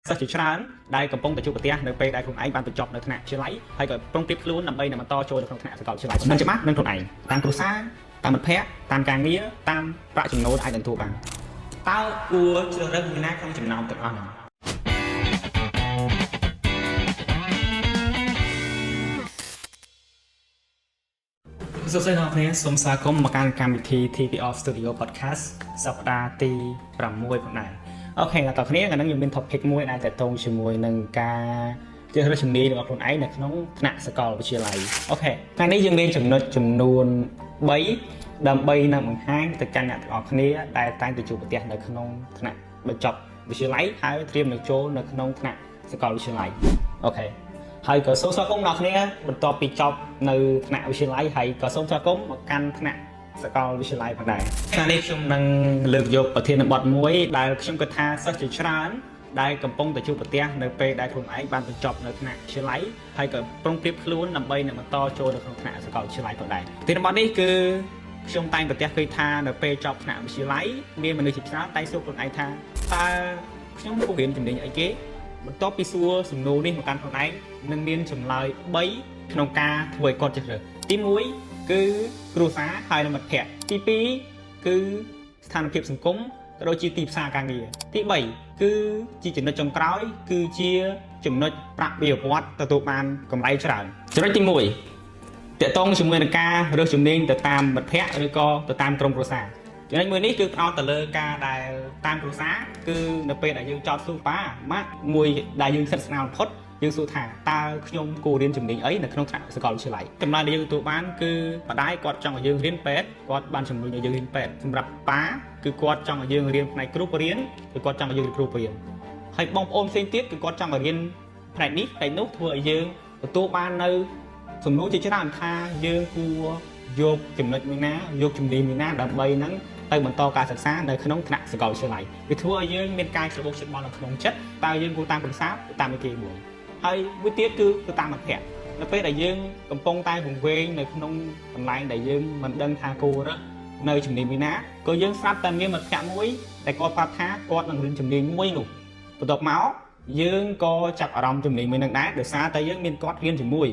សិស្សជាច្រើនដែលកំពុងតែជួបប្រទះនៅពេលដែលខ្លួនឯងបានបញ្ចប់នៅថ្នាក់វិទ្យាល័យហើយក៏ប្រុងប្រៀបខ្លួនដើម្បីនឹងបន្តចូលទៅក្នុងថ្នាក់សាកលវិទ្យាល័យមិនច្បាស់នឹងខ្លួនឯងតាមគ្រួសារតាមមិត្តភ័ក្តិតាមការងារតាមប្រាក់ចំណូលអាចនឹងទទួលបានតើគួរជ្រើសរើសមួយណាក្នុងចំណោមទាំងអស់ហ្នឹង សួស្តីអ្នកទាំងអស់គ្នាសូមស្វាគមន៍មកកាន់កម្មវិធី TPR Studio Podcast សប្តាហ៍ទី6ផងដែរ okay អ្នកទាំងអស់គ្នាថ្ងៃនេះខ្ញុំមាន topic មួយដែលទាក់ទងជាមួយនឹងការជ្រើសរើសជំនាញរបស់ខ្លួនឯងនៅក្នុងថ្នាក់សាកលវិទ្យាល័យ okay ថ្ងៃនេះយើងមានចំណុចចំនួន3ដើម្បីនឹងបង្ហាញទៅកាន់អ្នកទាំងអស់គ្នាដែលតែងតែជួបប្រទះនៅក្នុងថ្នាក់បញ្ចប់វិទ្យាល័យហើយត្រៀមនឹងចូលនៅក្នុងថ្នាក់សាកលវិទ្យាល័យ okay ហើយក៏សូមស្វាគមន៍ដល់គ្នាបន្ទាប់ពីចប់នៅថ្នាក់វិទ្យាល័យហើយក៏សូមស្វាគមន៍មកកាន់ថ្នាក់សាកលវិទ្យាល័យផងដែរថ្ងៃនេះខ្ញុំនឹងលើកយកប្រធានបទមួយដែលខ្ញុំគិតថាសិស្សជាច្រើនដែលកំពុងតែជួបប្រទះនៅពេលដែលខ្លួនឯងបានបញ្ចប់នៅថ្នាក់វិទ្យាល័យហើយក៏ប្រុងប្រៀបខ្លួនដើម្បីនឹងបន្តចូលនៅក្នុងថ្នាក់សាកលវិទ្យាល័យផងដែរប្រធានបទនេះគឺខ្ញុំតែងប្រទះឃើញថានៅពេលចប់ថ្នាក់វិទ្យាល័យមានមនុស្សជាច្រើនតែងសួរខ្លួនឯងថាតើខ្ញុំគួររៀនជំនាញអីគេ បន្ទាប់ពីសួរសំណួរនេះមកកាន់ខ្លួនឯងនឹងមានចម្លើយ3ក្នុងការធ្វើឲ្យគាត់ជ្រើសរើសទី1គឺគ្រួសារហើយនិងមិត្តភ័ក្តិទី2គឺស្ថានភាពសង្គមក៏ដូចជាទីផ្សារការងារទី3គឺជាចំណុចចុងក្រោយគឺជាចំណុចប្រាក់បៀវត្សទទួលបានកម្រៃច្រើនចំណុចទី1ទាក់ទងជាមួយនឹងការរើសជំនាញទៅតាមមិត្តភ័ក្តិឬក៏ទៅតាមក្រុមគ្រួសារចំណុចមួយនេះគឺផ្ដោតទៅលើការដែលតាមគ្រួសារគឺនៅពេលដែលយើងចោទសួរប៉ាម៉ាក់មួយដែលយើងសិតស្នាលបំផុតយើងសួរថាតើខ្ញុំគួររៀនជំនាញអីនៅក្នុងថ្នាក់សាកលវិទ្យាល័យចម្លើយដែលយើងទទួលបានគឺម្ដាយគាត់ចង់ឲ្យយើងរៀនពេទ្យគាត់បានជំរុញឲ្យយើងរៀនពេទ្យសម្រាប់ប៉ាគឺគាត់ចង់ឲ្យយើងរៀនផ្នែកគ្រូបង្រៀនគឺគាត់ចង់ឲ្យយើងរៀនគ្រូបង្រៀនហើយបងប្អូនផ្សេងទៀតគឺគាត់ចង់ឲ្យរៀនផ្នែកនេះផ្នែកនោះធ្វើឲ្យយើងទទួលបាននៅសំណួរជាច្រើនថាយើងគួរយកចំណុចមួយណាយកជំនាញមួយណាដើម្បីនឹងទៅបន្តការសិក្សានៅក្នុងថ្នាក់សាកលវិទ្យាល័យវាធ្វើឲ្យយើងមានការច្របូកច្របល់នៅក្នុងចិត្តតើយើងគួរតាមប្រសាតាមឯគេមួយហើយមួយទៀតគឺទៅតាមមិត្តភ័ក្តិនៅពេលដែលយើងកំពុងតែវង្វេងនៅក្នុងកន្លែងដែលយើងមិនដឹងថាគួររើសនៅជំនាញមួយណាក៏យើងស្រាប់តែមានមិត្តភ័ក្តិមួយដែលគាត់ប្រាប់ថាគាត់នឹងរៀនជំនាញមួយនោះបន្ទាប់មកយើងក៏ចាប់អារម្មណ៍ជំនាញមួយនឹងដែរដោយសារតែយើងមានគាត់រៀនជាមួយ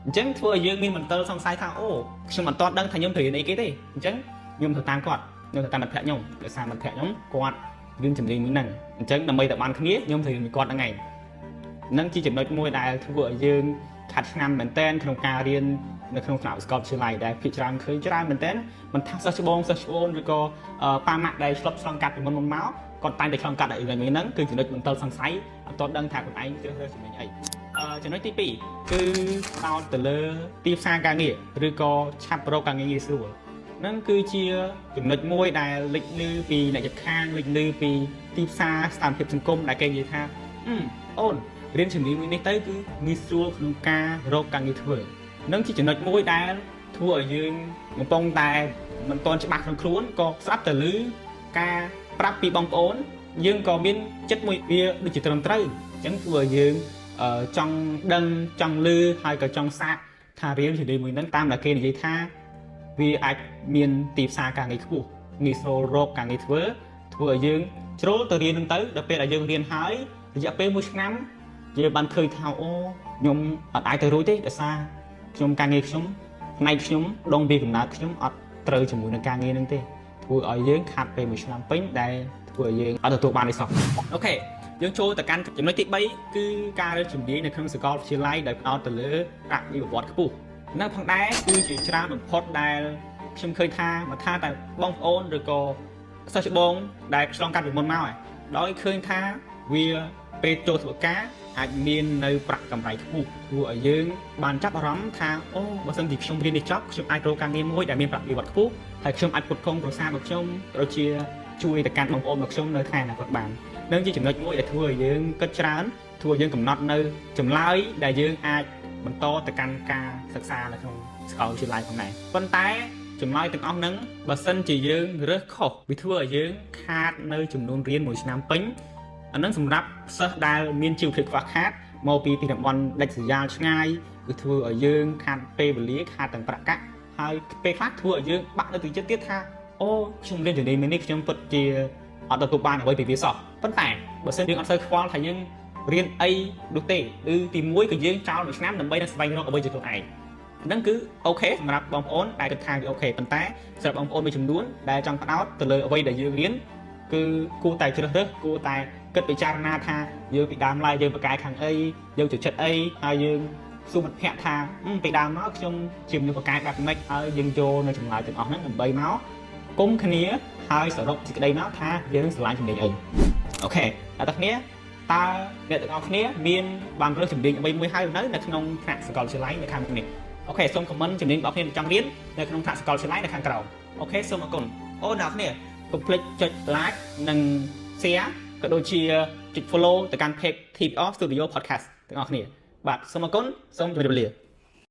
អញ្ចឹងធ្វើឲ្យយើងមានមន្ទិលសង្ស័យថាអូខ្ញុំមិនទាន់ដឹងថាខ្ញុំត្រូវរៀនអីគេទេអញ្ចឹងខ្ញុំត្រូវតាមគាត់ខ្ញុំត្រូវតាមមិត្តភ័ក្តិខ្ញុំដោយសារមិត្តភ័ក្តិខ្ញុំគាត់រៀនជំនាញមួយហ្នឹងអញ្ចឹងដើម្បីតែបានគ្នាខ្ញុំត្រូវរៀនមួយគាត់ហ្នឹងឯងនឹងជាចំណុចមួយដែលធ្វើឲ្យយើងខាត់ឆ្នាំមែនតែនក្នុងការរៀននៅក្នុងថ្នាក់សាកលវិទ្យាល័យដែលភាគច្រើនឃើញច្រើនមែនតែនមិនថាសិស្សច្បងសិស្សច្អូនឬក៏ប៉ាម៉ាក់ដែលឆ្លប់ឆ្លងកាត់ពីមុនមុនមកគាត់តែងតែឆ្លងកាត់ឲ្យរឿងហ្នឹងគឺចំណុចមន្ទិលសង្ស័យអត់ទាន់ដឹងថាខ្លួនឯងជ្រើសរើសជំនាញអីចំណុចទី2គឺផ្ដោតទៅលើទីផ្សារការងារឬក៏ឆាប់រកការងារងាយស្រួលហ្នឹងគឺជាចំណុចមួយដែលលេចលឺពីអ្នកជិតខាងលេចលឺពីទីផ្សារស្ថានភាពសង្គមដែលគេនិយាយថាអូនរៀនជំនាញមួយនេះទៅគឺងាយស្រួលក្នុងការរកការងារធ្វើនឹងជាចំណុចមួយដែលធ្វើឲ្យយើងកំពុងតែមិនទាន់ច្បាស់ក្នុងខ្លួនក៏ស្រាប់តែឮការប្រាប់ពីបងប្អូនយើងក៏មានចិត្តមួយវាដូចជាត្រឹមត្រូវអញ្ចឹងធ្វើឲ្យយើងចង់ដឹងចង់ឮហើយក៏ចង់សាកថារៀនជំនាញមួយហ្នឹងតាមដែលគេនិយាយថាវាអាចមានទីផ្សារការងារខ្ពស់ងាយស្រួលរកការងារធ្វើធ្វើឲ្យយើងជ្រុលទៅរៀនហ្នឹងទៅដល់ពេលដែលយើងរៀនហើយរយៈពេល1ឆ្នាំយើងបានឃើញថាអូខ្ញុំអត់អាចទៅរួចទេដោយសារខ្ញុំការងារខ្ញុំផ្នែកខ្ញុំដងពីកំណើតខ្ញុំអត់ត្រូវជាមួយនឹងការងារហ្នឹងទេធ្វើឲ្យយើងខាត់ពេល1ឆ្នាំពេញដែលធ្វើឲ្យយើងអត់ទទួលបានអីសោះokay យើងចូលទៅកាន់ចំណុចទី3គឺការរើសជំនាញនៅក្នុងសាកលវិទ្យាល័យដោយផ្ដោតទៅលើប្រាក់បៀវត្សខ្ពស់នៅផងដែរគឺជាច្រើនបំផុតដែលខ្ញុំឃើញថាមកថាតែបងប្អូនឬក៏សិស្សច្បងដែលឆ្លងកាត់ពីមុនមកហើយដោយឃើញថាវាពេលចូលធ្វើការអាចមាននៅប្រាក់កម្រៃខ្ពស់ធ្វើឲ្យយើងបានចាប់អារម្មណ៍ថាអូបើសិនជាខ្ញុំរៀននេះចប់ខ្ញុំអាចរកការងារមួយដែលមានប្រាក់បៀវត្សខ្ពស់ហើយខ្ញុំអាចផ្គត់ផ្គង់គ្រួសាររបស់ខ្ញុំដូចជាជួយទៅកាន់បងប្អូនរបស់ខ្ញុំនៅថ្ងៃអនាគតបាននឹងជាចំណុចមួយដែលធ្វើឲ្យយើងគិតច្រើនធ្វើឲ្យយើងកំណត់នៅចម្លើយដែលយើងអាចបន្តទៅកាន់ការសិក្សានៅក្នុងសាកលវិទ្យាល័យផងដែរប៉ុន្តែចម្លើយទាំងអស់ហ្នឹងបើសិនជាយើងរើសខុសវាធ្វើឲ្យយើងខាតនៅចំនួនរៀនមួយឆ្នាំពេញអាហ្នឹងសម្រាប់សិស្សដែលមានជីវភាពខ្វះខាតមកពីទីតំបន់ដាច់ស្រយាលឆ្ងាយគឺធ្វើឲ្យយើងខាតពេលវេលាខាតទាំងប្រាក់កាក់ហើយពេលខ្លះធ្វើឲ្យយើងបាក់នៅទឹកចិត្តទៀតថាអូខ្ញុំរៀនជំនាញនេះខ្ញុំពិតជាអត់ទទួលបានអ្វីពីវាសោះប៉ុន្តែបើសិនយើងអត់សូវខ្វល់ថាយើង រៀនអីនោះទេឬទី1គឺយើងចោលមួយឆ្នាំដើម្បីនឹងស្វែងរកអ្វីជាខ្លួនឯងហ្នឹងគឺ okay សម្រាប់បងប្អូនដែលគិតថាវា okay ប៉ុន្តែសម្រាប់បងប្អូនមួយចំនួនដែលចង់ផ្ដោតទៅលើអ្វីដែលយើងរៀនគឺគួរតែជ្រើសរើសគួរតែគិតពិចារណាថាយើងពីដើមឡើយយើងប្រកែកខាងអីយើងចូលចិត្តអីហើយយើងសួរមិត្តភ័ក្តិថាពីដើមមកខ្ញុំជាមនុស្សប្រកែកបែបម៉េចហើយយើងយកនៅចម្លើយទាំងអស់ហ្នឹងដើម្បីមកគុំគ្នាហើយសរុបសេចក្តីមកថាយើងស្រឡាញ់ជំនាញអី okay អ្នកទាំងគ្នាតើអ្នកទាំងអស់គ្នាមានបានរើសជំនាញអ្វីមួយហើយនៅនៅក្នុងថ្នាក់សាកលវិទ្យាល័យនៅខាងមុខនេះ okay សូម comment ជំនាញរបស់គ្នាចង់រៀននៅក្នុងថ្នាក់សាកលវិទ្យាល័យនៅខាងក្រោម okay សូមអរគុណអូអ្នកគ្នាកុំភ្លេចចុច like និង share ក៏ដូចជាចុច follow ទៅកាន់ page TPR Studio Podcast ទាំងអស់គ្នាបាទសូមអរគុណសូមជម្រាបលា។